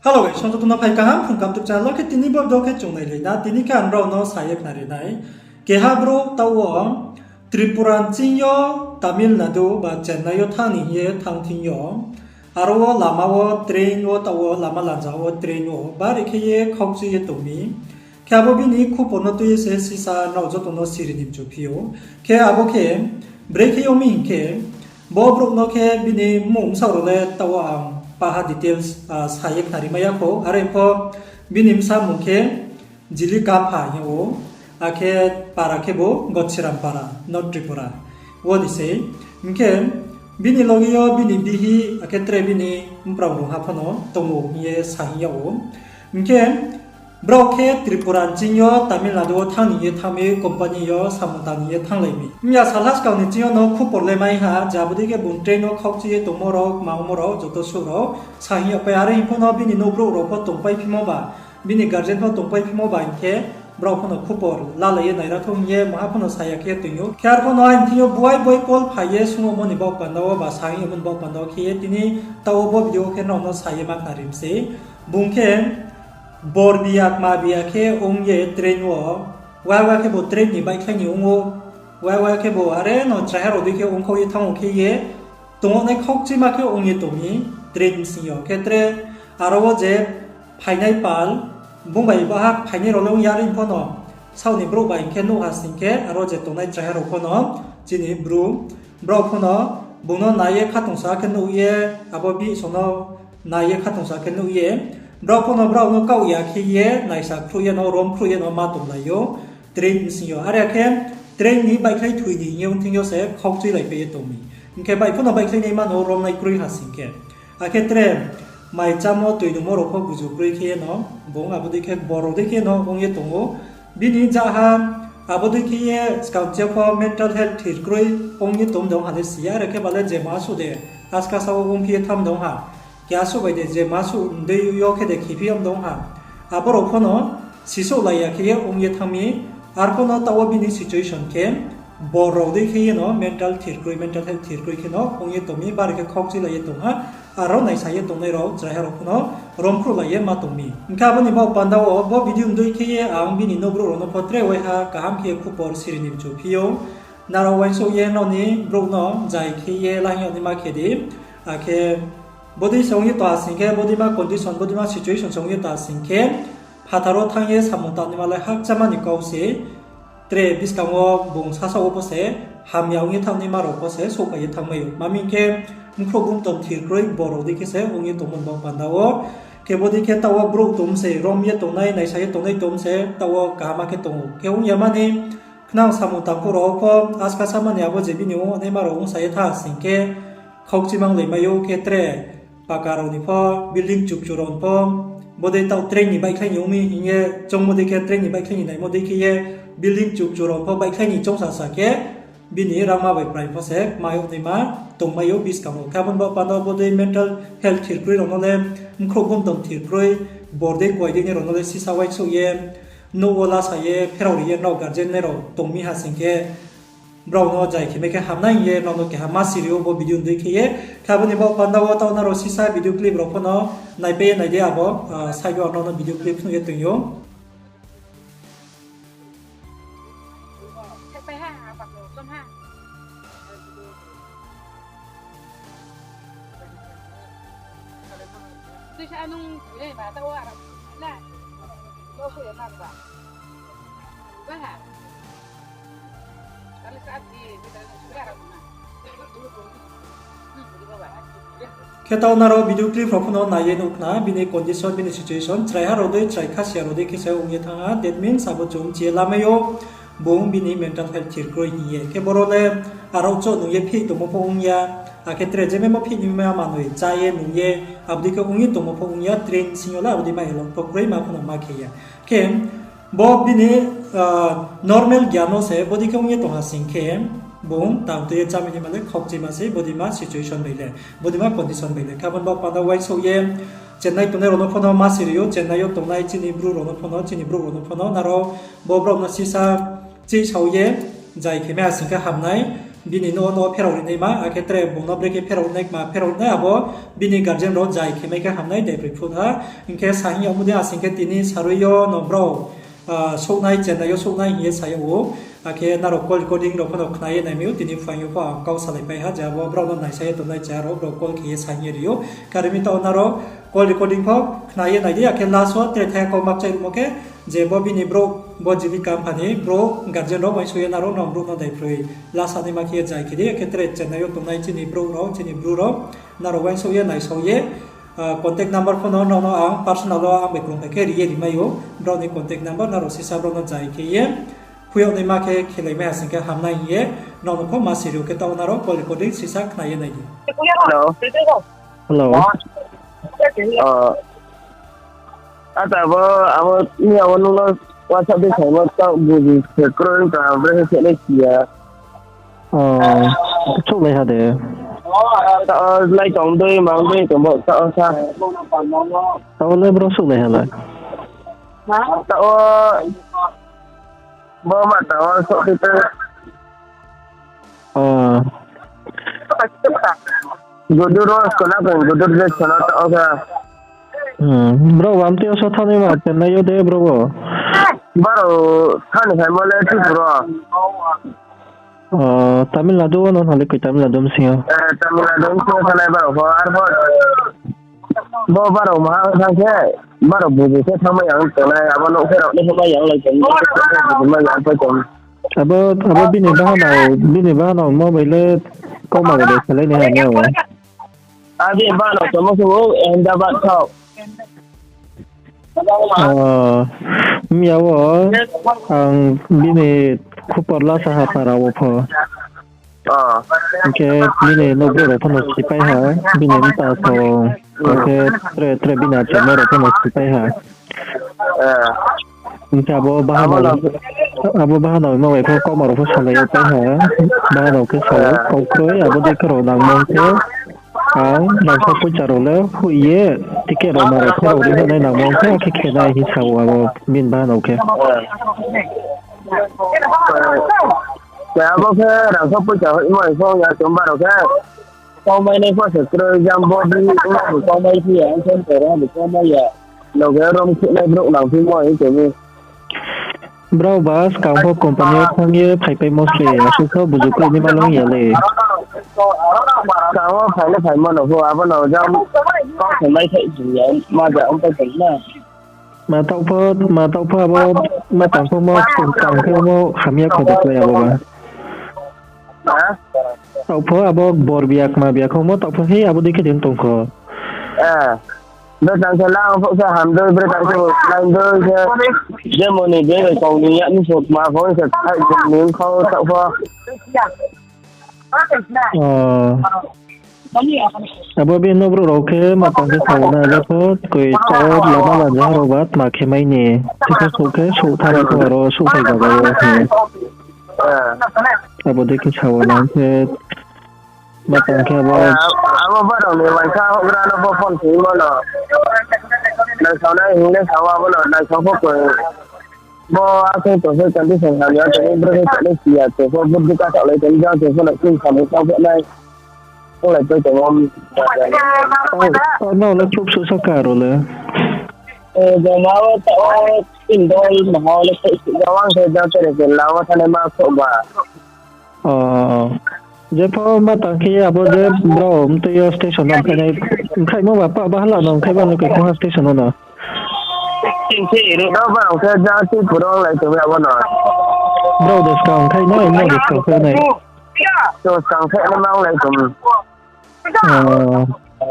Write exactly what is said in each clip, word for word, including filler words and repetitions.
Hello guys, song joto no phai kaham Phrung Kaham YouTube channel wo. Khe tini bo video khe chung nailai na, tini khe ang nrao no sa ye khnari nai. Keha brouh taoh wo Tripura ni ching yo Tamil Nadu ba Chennai yo thanng ni hing ye thanng thing yo, aro wo lama wo train wo, taoh wo lama lanja wo train wo bari khe ye khaukchi ye tong mi. Khe abo bini khupor no tui ye se sisa nrao joto no siri ni mchu phi ou. Khe abo khe brekhe ong mi hing khe, bo brouh no khe bini mmung bsaoh rao le taoh wo ang paha details sa ye khnari mai ya khou. Are pho bini bsa mmung khe Jili Kapha hing ou, akhe para khebu Gochiram para, North Tripura wo ni sei. Hing khe bini loge yo bini bihih akhe tre bini mprang rungha phano tong ou hing ye sa hing yag ou. Hing khe brao khe Tripura ni ching yo Tamil Nadu wo thanng ni ye thanng mi, company yo samung tang ni ye thannglai mi. Mya salha skang ni ching yo no khupor le mai ha je abo dei khe bung train wo khaukchi ye tongmo rao, kma ongmo rao joto suh rao sa hing yag pai. Are hing pho no bini nouh brouh rao pho tongpai phimo ba, bini guardian pho tongpai phimo ba hing khe, brao pho no khupor lalai ye naira thou hing ye maha pho no sa ya khe ye toing ou. Khe ar pho no aini thing yo buai buai call phai ye sungmo ni baoh panda wo ba sa hing yagmo ni baoh panda wo khe ye tini taoh wo bo video khe nrao no sa ye ma khnari mi sei. Bung khe bor bi ya kma bi ya khe ong ye train wo, wa wa khebu train ni baihkhlai ni ong ou, wa wa khebu are no chraiha rao dei khe ongkhau ye thanng ou khe ye, tong nai khaukchima khe ong ye tong mi train bsing yo. Khe tre aro wo je phainai pal, bung bai baha phainai rao le ong ya ri pho no, saoh ni brouh bai hing khe nuh ha sing khe, aro je tongnai chraiha rao pho no, chini bru, brao pho no bung no nai ye khatungsa khe nuh ye, abo bihih song no nai ye khatungsa khe nuh ye, brao pho no brao no kaoh ya khe ye naisa khruh ye no, rom khruh ye no ma tonglai ou train bsing yo. Are khe train ni baihkhlai thoi ni hing ye ong thing yo se khaukchuilaipai ye tong mi. Hing khe baih pho no baihkhlai naima no romnai kroi ha sing khe. Akhe tre mai chámo toi nungmo rao pho buju kroi khe ye no, bung abo dei khe bor rao dei khe no ong ye tong ou. Bini jaha abo dei khe ye skang je pho mental health thir kroi ong ye tong de ong ha le si ya, are khe ba le je ma suh de, askasa wo ongphi ye tham de ong ha. Keha suh bai de je ma suh dei yo khe de khephi yam de ong ha. Abo rao pho no sisouhlai ya khe ye ong ye thanng mi, ar pho no taoh wo bini situation khe bor rao dei khe ye no mental thir kroi, mental health thir kroi khe no ong ye tong mi, bari khe khaukchuilai ye tong ha. Aro naisa ye tongnai rao, chraiha rao pho no rom khruhlai ye ma tong mi. Hing khe abo ni baoh panda wo bo video ni dei khe ye ang bini nouh brouh rao no pho tre waiha kaham khe ye khupor siri ni mchu phi ou. Nrao uaingsouh ye nrao ni brouh no zai khe ye la hing yag naima khe di. Akhe bodei se ong ye tong ha sing khe, bodeima condition, bodeima situation se ong ye tong ha sing khe, phathar wo thanng ye samung tangnaima le hakcháma ni kau se. Tre buskang wo bung sasaoh wo pho se hamya ong ye thanngnaima rao pho se souhphai ye thanngmai ou. Ma mi hing khe, bkhrouh bumtom thir kroi bor rao dei khe se ong ye tongmo ni baoh panda wo. Khe bodei khe taoh wo brouh tong se, rom ye tongnai, naisa ye tongnai tong se, taoh wo kaham khe tong ou. Khe ong ya mani, khnang samung tangphuh rao pho, askasa mani abo je bini ong naima rao ongsa ye thanng ha sing khe, khaukchima onglaimai ou. Khe tre paka rao ni pho, building chukchu rao ni pho, bodei taoh train ni baihkhlai ni ong mi hing ye choungmo dei khe, train ni baihkhlai ni naimo dei khe ye, building chukchu rao ni pho baihkhlai ni choungsasa khe, bini rangma bai prai pho se kma yag naima tongmai ou buskang wo. Khe abo ni baoh panda wo bodei mental health thir kroi rao no le, bkhrouh bumtom thir kroi, bor dei kuai dei nai rao no le sisa uaingsouh ye, nouh wo lasa ye pherao ri ye nrao guardian nai rao tong mi ha sing khe, brao no zai khe mai khe hamnai hing ye nrao no keha ma siri ou bo video ni dei khe ye. Khe abo ni baoh panda wo taoh nrao sisa video clip rao pho no naipai ye nai di abo, side wo ang nrao no video clip phnuh ye toing ou. Khe taoh nrao video clip rao pho no nai ye nuh khna, bini condition, bini situation, chraiha rao dei, chrai khasia rao dei khe se ong ye thanng ha, that means abo chung mchi ye lamai ou, bung bini mental health thir kroi hing ye. Khe boro le aro chouh nung ye phih tongmo pho ong ya, akhe tre je memo phih ni ma manoi chá ye nung ye, abo dei khe ong ye tongmo pho ong ya, train sing yo le abo dei ma allow pho kroi, ma pho no ma khe ya. Khe bo bini normal gyan no se bodei khe ong ye tong ha sing khe, bung tang tui ye chámai naima le khaukchima sei, bodeima situation bai le, bodeima condition bai le. Khe abo ni baoh panda uaingsouh ye Chennai tongnai rao no pho no ma siri ou, Chennai yo tongnai chini bru rao no pho no, chini brouh rao no pho no, nrao bo brao no sisa chihsao ye zai khe mai ha sing khe hamnai. Bini no no pherao ri naima, akhe tre bung no brekhe pherao ri nai kma pherao ri nai, abo bini guardian rao jai khe mai khe hamnai daiphoi phut ha. Hing khe sa hing yagmo dei asing khe tini sarui yo no brao, ah, souhnai, Chennai yo souhnai hing ye sa yag ou. Akhe nrao call recording rao pho no khna ye naimai ou, tini phuaing yo pho ang kau salaipai ha, je abo brao no naisa ye tongnai cha rao brao call khe ye sa hing ye ri ou. Kare mi taoh nrao call recording pho khna ye nai di, akhe last wo tre thai kau makchai rumo khe, je bo bini brouh, bo Jibika mpha ni brouh guardian rao uaingsouh ye nrao no brouh no daiphoi last naima khe ye jai khe di, akhe tre Chennai yo tongnai chini brouh rao, chini bru rao, nrao uaingsouh ye naisao ye, ah, contact number pho no nrao no ang personal wo ang bai krungphai khe ri ye ri mai ou, brao ni contact number nrao sisa brao no jai khe ye, phui yag naima khe khelai mai asing khe hamnai hing ye, nrao no pho ma siri ou khe taoh nrao call recording sisa khna ye nai di. Hello. Ata bo, abo, ni abo nung no WhatsApp dei saimo taoh buji se kroi ka bre se le siya. Souhlai ha de. Taoh lai tong dei, mang dei tong bo taoh sa. Taoh le bro souhlai ha la. Taoh bo ma taoh souh dei te. Gudur ro skona kong gudur je skona taoh kha. Bro, bam tei yo so thani ma Chennai yo de bro bo. Baro thani phaimo le Tripura. Tamil Nadu wo no thang le koi Tamil Nadu bsing yo. Tamil Nadu bsing yo thanai baro pho ar pho. Bo baro maha thang khe, baro buji khe thangmai ang tongnai, abo nouh khe rao ni pho mai yang lai tong, buji mai yang pai tong. Abo, abo bini bahanao, bini bahanao mo bai le kauma bai le salai nai ha nai o. Abo bini bahanao tongmo khe bo Ahmedabad thao. Miya wo ang bini khupor la sa ha para wo pho. Hing khe bini nouhbrouh rao pho no sipai ha, bini mta song, akhe tre tre bini achamo rao pho no sipai ha. Hing khe abo bahanao, abo bahanao no bai pho kauma rao pho salai ye pai ha, bahanao khe sa ou, kau kroi, abo dei khe rao nangmo khe, ang rangkho poicha rao le hoih ye, ticket rao ma rao pho rao ri hoih nai nangmo khe, akhe khe nai hing sa ou abo bini bahanao khe. Abo khe rangkho poicha hoihmo hing pho ya chung baro khe. Kaumai nai pho se kroi jang bo di, ongna bo kaumai phi ya, ang khe toro bo kaumai ya. Loge rom khuhnai brouh nang phimo hing tong mi. Brao ba skang pho company wo thanng ye phaipaimo se, asuh pho buju kroi ni malong ya le. Skang wo phai le phaimo no pho, abo no jang kau se mai phai ya, ma ja ongpai tong na. Ma taoh pho, ma taoh pho abo, ma tang pho mo, tang khe mo hamya kho de klái abo ba. Taoh pho abo bor biya kma biya kho mo taoh pho he abo dei khe din tong kho. Bre tang khe lang pho khe ham dei, bre tang khe lang dei khe. Je moni bre kong ni ya ni pho kma pho khe khai ni kho taoh pho. Abo bini nouhbrouh rao khe ma tang khe sa ou na, jepho koi taoh lama lanja rao ba tma khe mai ni. Thikhe souh khe souh thanng khe aro souhphai zaga wo khe. Abo dei khe sa ou na khe ma tang khe abo. Abo brao ni uaingsa houhgra no pho phone khe mo no. Naisaonai hing le sa ou abo no, naisao pho koi. Bo akhe tong khe condition hamya tong, bro khe tong si ya, tong pho bur duka taoh lai tong, jang tong pho no chini samung tang pho nai. Tonglai pai tong. Nrao le khruh suh sa karo le. Joma wo taoh tin dol maha le khruh suh ya, ang khe jang tere ke la wo thanai ma khruh ba. Jepho ma tang khe abo je brao mtui yo station no mkhaimo ba pa bahala no mkhai ba no khe khongha station no no. Chini khe ro ba rao khe jang Tripura onglai tong ya bo no. Brao de skang khai nai, brao de skang khai nai. To skang khai nai ma onglai tong.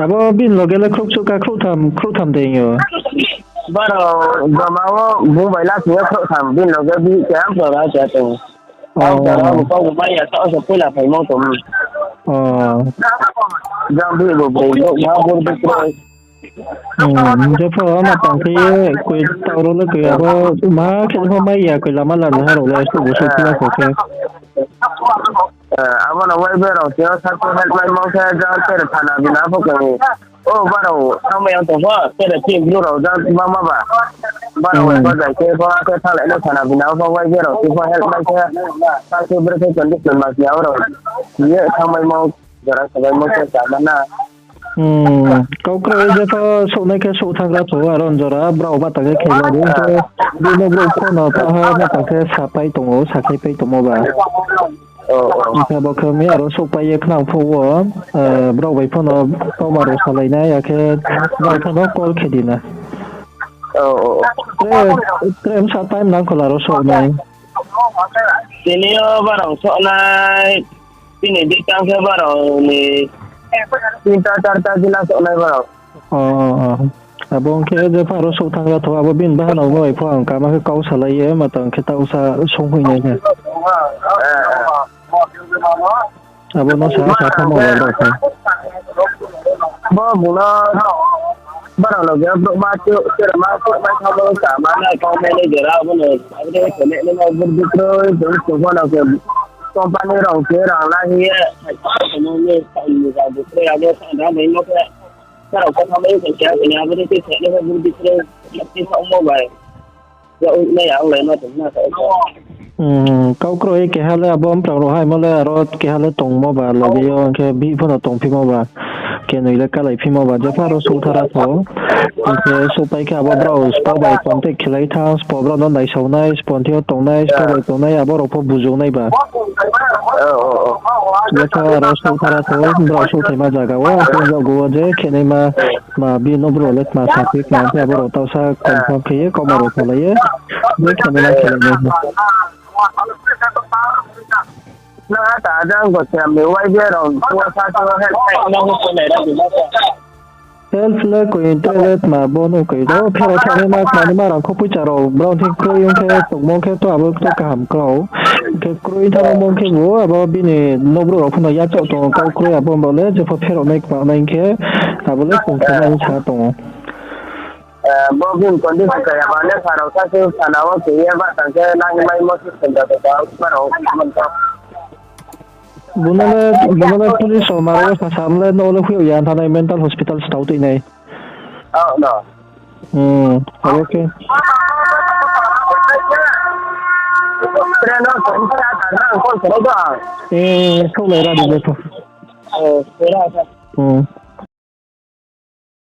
Abo bini loge le khruh suh ka khruh tham, khruh tham de yo. Brao joma wo bung bai la sing yo khruh tham, bini loge bihih keha brao ra keha tong. Ang jora bo kau bo mai ya, taoh se poila phaimo tong. Jang bihih bo broi brouh ma bor bikro. Jepho ma tang khe ye koi taoh ro le koi abo ma khe pho mai ya koi lama lanja rao le suh bo suh phi ya kho khe. Abo no wai bai rao se o sa khe help mai mo khe jang tere thana bina pho khe. O brao thanngmai yang tong pho tere tin bru rao jang ma ma ba. Boro bai pho jai khe pho khe thannglai no sana bina pho wai je rao si pho help mai khe. Sa khe brekhe condition ma si ya rao. Ye thangmaimo jora sabaimo khe sama na. Kau kroi je pho souhnai khe souh thanng ra tho aro jora brao ba tang khe khe la di khe. Bini brouh pho no pha ha ba tang khe sa pai tong ou, sa khe pai tongmo ba. Hing khe bo khe mi aro souhpai ye khnang phuh wo, brao bai pho no kauma rao salai nai, akhe brao pho no call khe di na. Tre, tre bsa time nang khola ro souhnai. Tini yo barao souhnai, tini di tang khe barao ni tinta charta jila souhnai barao. Abo ong khe je pha ro souh thanng ra tho, abo bini bahanao no bai pho ang kama khe kau salai ye, ma tang khe taoh sa sunghoih nai khe. Abo no sa sa thanngmo ba brao khe. Bo bung no, brao loge brouhma, cherama, cherama thanngmo, chama nai, kau mai nai jora, abo no, abo de khe ne, ne, burdi kroi, bung sung pho no khe, company rao khe rang la hing ye, tongmo ni, sa ni rang bu kroi, abo sa rang mai no khe, sa rao khe thanngmai khe, khe, khe, abo de khe, khe, ne, burdi kroi, khe, tongmo bai. Kau kroi keha le abo mprang rao haimo le aro keha le tongmo ba loge yo, hing khe bihih pho no tongphimo ba, kenoi le kalaiphimo ba, je pha ro souhthar ra tho. Hing khe souhpai khe abo brao spo bai contact khelai thanng, spo brao no naisao nai, spo thing yo tongnai, spo bai tongnai, abo rao pho bujou nai ba. Je pha aro souhthar ra tho, brao souhthaima zaga wo, ang khe yagu wo je khenaima, ma bini nouh brouh le tma sa khe kma khe abo rao taoh sa confirm khe ye, kauma rao salai ye, je khenaima khelai nai. Help le koi tre le tma bo no koi do, pherao thanngnaima kma naima rang kho poicha rao brao thing kroi ong khe tongmo khe to abo to kaham kau. Hing khe kroi thanngmo ong khe bo abo bini nouh brouh rao pho no yachaoh tong kau kroi abo bo le je pho pherao nai kma nai hing khe abo le tong khe nai sa tong ou. Bo bini condition kaya ba le sa rao sa se sana wo khe ye ba tang khe nangmaimo system da to ba rao man to. Bo no le, bo no le police rao ma rao wo sa sam le no le huih ya thanai mental hospital se tau tui nai. Abo khe. Train no song sa ta na call khe do. Souhlai ra di je pho.